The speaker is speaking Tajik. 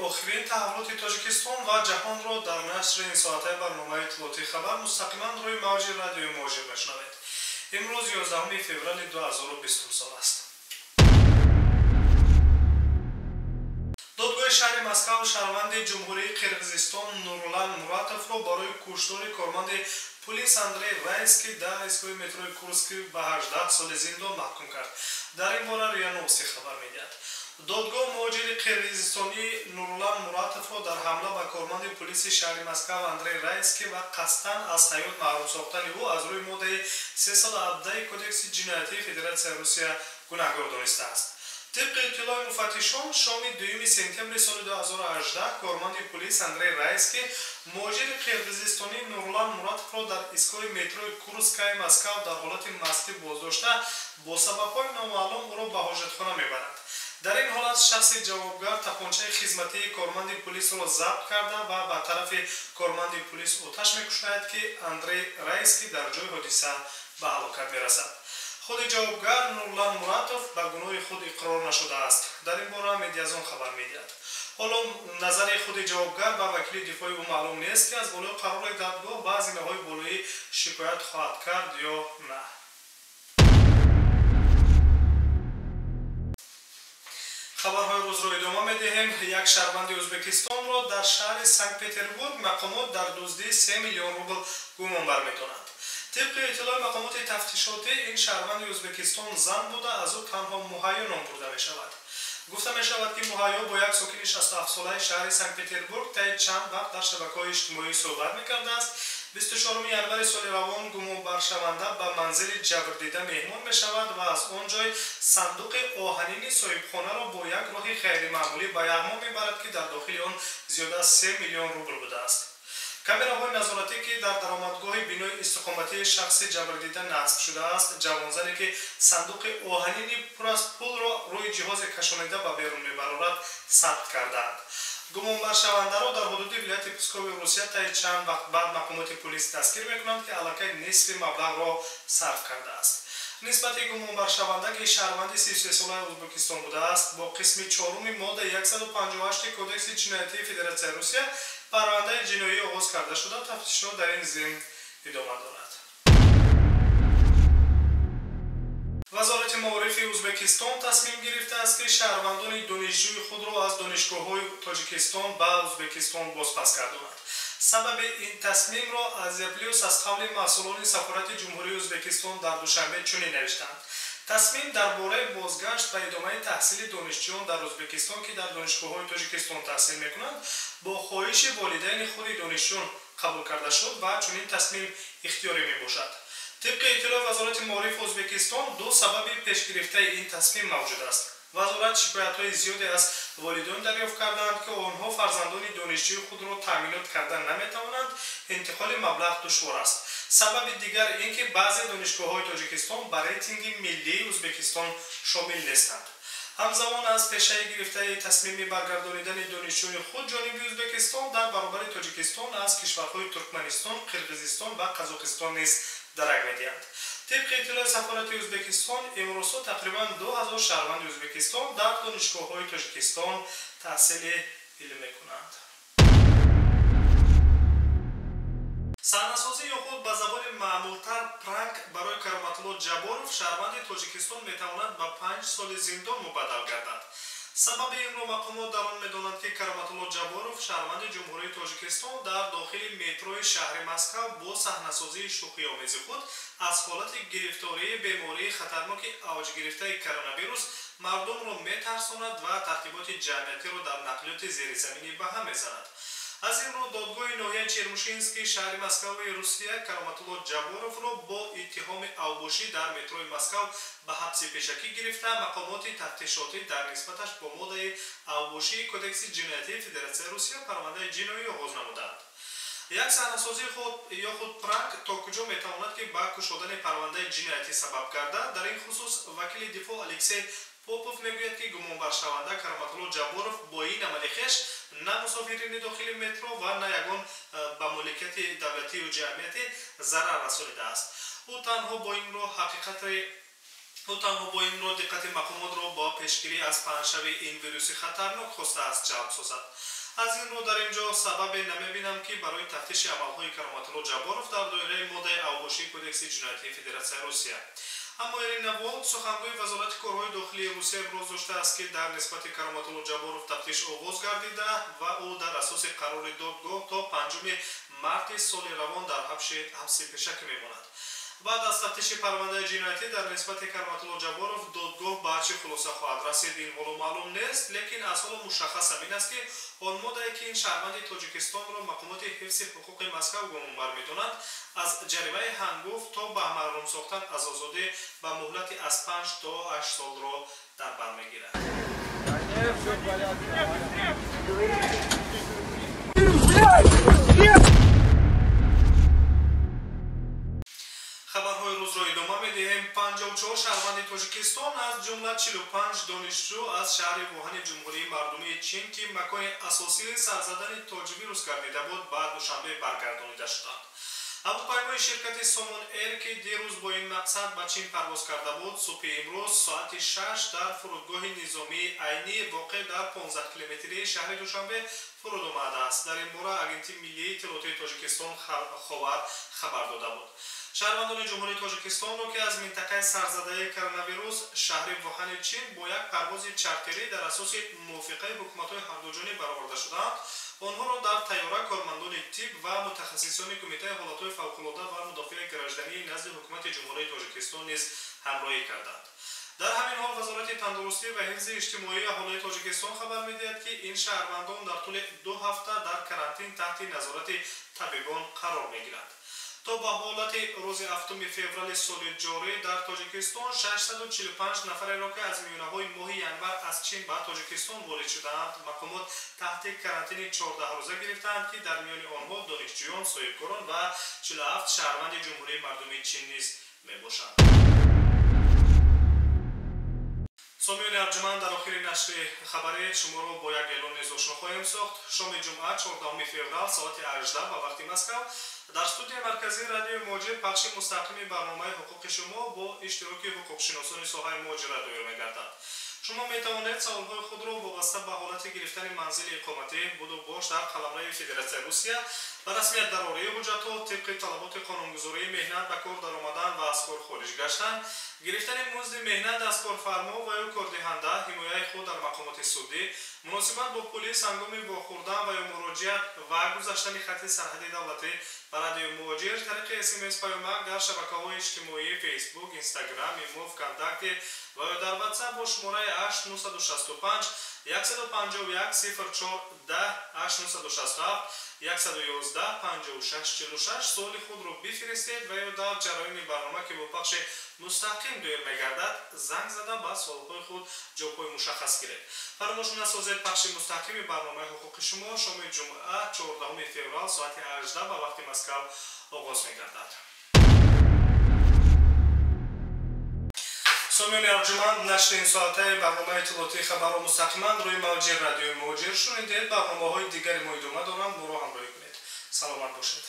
Охирин таҳаввулоти Тоҷикистон ва ҷаҳонро дар нашри ин соатаи барномаи иттилоотии хабар мустақиман рӯи мавҷи радиои Муҳоҷир мешунавед. Имрӯз 11 феврали 2020 сол аст. Додгоҳи шаҳри Москав шаҳрванди Ҷумҳурии Қирғизистон Нурлан Муратовро барои куштори корманди пулис Андрей Райский дар истгоҳи метрои Курский ба 18 соли зиндон маҳкум кард. Дар ин бора РИА Новости хабар медиҳад. Додгоҳ муҳоҷири қирғизистонӣ Нурлан Муратовро дар ҳамла ба корманди пулиси шаҳри Москав Андрей Райский ва қасдан аз ҳаёт маҳрум сохтани ӯ аз рӯи моддаи 317 Кодекси ҷиноятии Федератсияи Русия гунаҳгор донистааст. Тибқи иттилои муфаттишон, шоми 2 сентябри соли 2018 корманди пулис Андрей Райский муҳоҷири қирғизистонӣ Нурлан Муратовро дар истгоҳи метрои Курскаи Москав дар ҳолати мастӣ боздошта, бо сабабҳои номаълум ӯро ба ҳоҷатхона мебарад. Дар ин ҳолат шахси ҷавобгар тапончаи хизматии корманди пулисро забт карда ва ба тарафи корманди пулис оташ мекушояд, ки Андрей Райский дар ҷои ҳодиса ба ҳалокат мерасад. Худи ҷавобгар Нурлан Муратов ба гуноҳи худ иқрор нашудааст. Дар ин бора Медиазон хабар медиҳад. Ҳоло назари худи ҷавобгар ва вакили дифои ӯ маълум нест, ки аз болои қарори додгоҳ ба зинаҳои болоӣ шикоят хоҳад кард ё на. Хабарҳои рӯзро идома медиҳем. Як шаҳрванди Ӯзбекистонро дар шаҳри Санкт-Петербург мақомот дар дуздии 3 миллион рубл гумон бармедоранд. Тибқи иттилои мақомоти тафтишотӣ, ин шаҳрванди Ӯзбекистон зан буда, аз ӯ танҳо Муҳайё ном бурда мешавад. Гуфта мешавад, ки Муҳайё бо як сокини 67-солаи шаҳри Санкт-Петербург таи чанд вақт дар шабакаҳои иҷтимоӣ суҳбат мекардааст. 24 январи соли равон гумонбаршаванда ба манзили ҷабрдида меҳмон мешавад ва аз он ҷой сандуқи оҳанини соҳибхонаро бо як роҳи ғайримаъмулӣ ба яғмо мебарад, ки дар дохили он зиёда аз 3 миллион рубл будааст. Камераҳои назоратӣ, ки дар даромадгоҳи бинои истиқоматии шахси ҷабрдида насб шудааст, ҷавонзане ки сандуқи оҳанини пур аз пулро рӯи ҷиҳозе кашонида ба берун мебарорад, сабт кардаанд. Гумонбаршавандаро дар ҳудуди вилояти Пскови Русия таи чанд вақт баъд мақомоти пулис дастгир мекунанд, ки аллакай нисфи маблағро сарф кардааст. Нисбати гумонбаршаванда, ки шаҳрванди 33-солаи Ӯзбекистон будааст, бо қисми 4 моддаи 158 Кодекси ҷиноятии Федератсияи Русия парвандаи ҷиноӣ оғоз карда шуда, тафтишот дар ин зимн идома дорад. Вазорати маорифи Ӯзбекистон тасмим гирифтааст, ки шаҳрвандони донишҷӯи худро аз донишгоҳҳои Тоҷикистон ба Ӯзбекистон бозпас гардонад. Сабаби ин тасмимро Азия Плюс аз қавли масъулони сафорати Ҷумҳурии Ӯзбекистон дар Душанбе чунин навиштанд. Тасмим дар бораи бозгашт ва идомаи таҳсили донишҷӯён дар Ӯзбекистон, ки дар донишгоҳҳои Тоҷикистон таҳсил мекунанд, бо хоҳиши волидайни худи донишҷӯён қабул карда шуд ва чунин тасмим ихтиёрӣ мебошад. Тибқи иттилои Вазорати маорифи Ӯзбекистон, ду сабаби пешгирифтаи ин тасмим мавҷуд аст. Вазорат шикоятҳои зиёде аз волидон дарёфт кардаанд, ки онҳо фарзандони донишҷӯи худро таъминот карда наметавонанд, интиқоли маблағ душвор аст. Сабаби дигар ин ки баъзе донишгоҳҳои Тоҷикистон ба рейтинги миллии Ӯзбекистон шомил нестанд. Ҳамзамон аз пешаи гирифтаи тасмими баргардонидани донишҷӯи худ ҷониби Ӯзбекистон дар баробари Тоҷикистон аз кишварҳои Туркманистон, Қирғизистон ва Қазоқистон низ дарак медиҳанд. Тибқи иттилои сафорати Ӯзбекистон, имрӯзҳо тақрибан 2000 шаҳрванди Ӯзбекистон дар донишгоҳҳои Тоҷикистон таҳсили илм мекунанд. Саҳнасозӣ ё худ ба забони маъмултар пранк барои Кароматулло Ҷабборов, шаҳрванди Тоҷикистон, метавонад ба 5 соли зиндон мубаддал гардад. Сабаби инро мақомот дар он медонанд, ки Кароматулло Ҷабборов, шаҳрванди Ҷумҳурии Тоҷикистон, дар дохили метрои шаҳри Москав бо саҳнасозии шӯхиомези худ аз ҳолати гирифтории бемории хатарноки авҷгирифтаи коронавирус мардумро метарсонад ва тартиботи ҷамъиятиро дар нақлиёти зеризаминӣ ба ҳам мезанад. Аз ин рӯ додгоҳи ноҳияи Чермушинский шаҳри Москави Русия Кароматулло Ҷабборовро бо иттиҳоми авбошӣ дар метрои Москав ба ҳабси пешакӣ гирифта, мақомоти тафтишотӣ дар нисбаташ бо моддаи авбошии Кодекси ҷиноятии Федератсияи Русия парвандаи ҷиноӣ оғоз намуданд. Як саҳнасозии худ ё худ пранк то куҷо метавонад, ки ба кушодани парвандаи ҷиноятӣ сабаб гардад? Дар ин хусус вакили дифоъ Алексей Попов мегӯяд, ки гумонбаршаванда Кароматулло Ҷабборов бо ин амали хеш на мусофирини дохили метро ва на ягон ба моликияти давлатию ҷамъиятӣ зарар расонидааст. Ӯ танҳо бо ин роҳ ҳақиқати ӯ танҳо бо ин роҳ диққати мақомотро бо пешгирӣ аз паҳншавии ин вируси хатарнок хостааст ҷалб созад. Аз ин рӯ дар ин ҷо сабабе намебинам, ки барои тафтиши амалҳои Кароматулло Ҷабборов дар доираи моддаи авбошии Кодекси ҷиноятии Федератсияи Русия. Аммо Ирина Волк, сухангӯи Вазорати корҳои дохилии Русия, иброз доштааст, ки дар нисбати Кароматулло Ҷабборов тафтиш оғоз гардида ва ӯ дар асоси қарори додгоҳ то 5 марти соли равон дар ҳабси пешакӣ мемонад. Баъд аз тафтиши парвандаи ҷиноятӣ дар нисбати Кароматулло Ҷабборов додгоҳ ба чӣ хулоса хоҳад расид, ин ҳоло маълум нест, лекин аз ҳоло мушаххас ҳамин аст, ки он моддае, ки ин шаҳрванди Тоҷикистонро мақомоти ҳифзи ҳуқуқи Москав гумонбар медонанд, аз ҷаримаи ҳангуфт то ба маҳрум сохтан аз озодӣ ба муҳлати аз 5 то 8 солро дар бар мегирад. Хабарҳои рӯзро идома медиҳем. 54 шаҳрванди Тоҷикистон, аз ҷумла 45 донишҷӯ аз шаҳри Вуҳани Ҷумҳурии Мардумии Чин, ки макони асосии сарзадани тоҷвирус гардида буд, ба Душанбе баргардонида шуданд. Ҳавопаймои ширкати Сомон Эйр, ки дирӯз бо ин мақсад ба Чин парвоз карда буд, субҳи имрӯз соати 6 дар фурудгоҳи низомии Айнӣ воқеъ дар 15 километрии шаҳри Душанбе фуруд омадааст. Дар ин бора Агентии миллии иттилоотии Тоҷикистон Ховар хабар дода буд. Шаҳрвандони Ҷумҳурии Тоҷикистонро, ки аз минтақаи сарзадаи коронавирус шаҳри Вуҳани Чин бо як парвози чартерӣ дар асоси мувофиқаи ҳукуматҳои ҳардуҷониб бароварда шудаанд, онҳоро дар тайёра кормандони тиб ва мутахассисони Кумитаи ҳолатҳои фавқулода ва мудофиаи граждании назди Ҳукумати Ҷумҳурии Тоҷикистон низ ҳамроҳӣ карданд. Дар ҳамин ҳол Вазорати тандурустӣ ва ҳифзи иҷтимоии аҳолии Тоҷикистон хабар медиҳад, ки ин шаҳрвандон дар тӯли 2 ҳафта дар карантин таҳти назорати табибон қарор мегиранд. То ба ҳолати рӯзи 7 феврали соли ҷорӣ дар Тоҷикистон 645 нафареро, ки аз миёнаҳои моҳи январ аз Чин ба Тоҷикистон ворид шудаанд, мақомот таҳти карантини 14 рӯза гирифтаанд, ки дар миёни онҳо донишҷӯён, соҳибкорон ва 47 шаҳрванди Ҷумҳурии Мардумии Чин низ мебошанд. Сомиёни арҷуманд, дар охири нашри хабарӣ шуморо бо як эълон низ ошно хоҳем сохт. Шоми ҷумъа 14 феврал соати 18 ба вақти Москав дар студияи марказии радиои Муҳоҷир пахши мустақими барномаи ҳуқуқи шумо бо иштироки ҳуқуқшиносони соҳаи муҳоҷират доир мегардад. Шумо метавонед саволҳои худро вобаста ба ҳолати гирифтани манзили иқоматӣ, буду бош дар қаламрави Федератсияи Русия, ба расмият дарории ҳуҷҷатҳо тибқи талаботи қонунгузории меҳнат, ба кор даромадан ва аз кор хориҷ гаштан, гирифтани музди меҳнат аз корфармо ва ё кордиҳанда, ҳимояи худ дар мақомоти судӣ, муносибат бо пулис ҳангоми вохӯрдан ва ё муроҷиат ва гузаштани хати сарҳади давлатӣ ба радиои Муҳоҷир тариқи СМС паёмак дар шабакаҳои иҷтимоӣ Фейсбук, Инстаграм, Имо, ВКонтакте ва ё дар WhatsApp бо шумораи 8965 151 04 10 8967 111 56 46 суоли худро бифиристед ва ё дар ҷараёни барнома, ки бо пахши мустақим доир мегардад, занг зада ба суолҳои худ ҷавобҳои мушаххас гиред. Фаромӯш насозед, пахши мустақими барномаи ҳуқуқи шумо шоми ҷумъа 14 феврал соати 18 ба вақти Москав оғоз мегардад. Сомиёни арҷуманд, нашри ин соатаи барномаи иттилоотии хабарро мустақиман рӯи мавҷи радиои Муҳоҷир шунидед. Барномаҳои дигари мо идома доранд, моро ҳамроҳӣ кунед. Саломат бошед.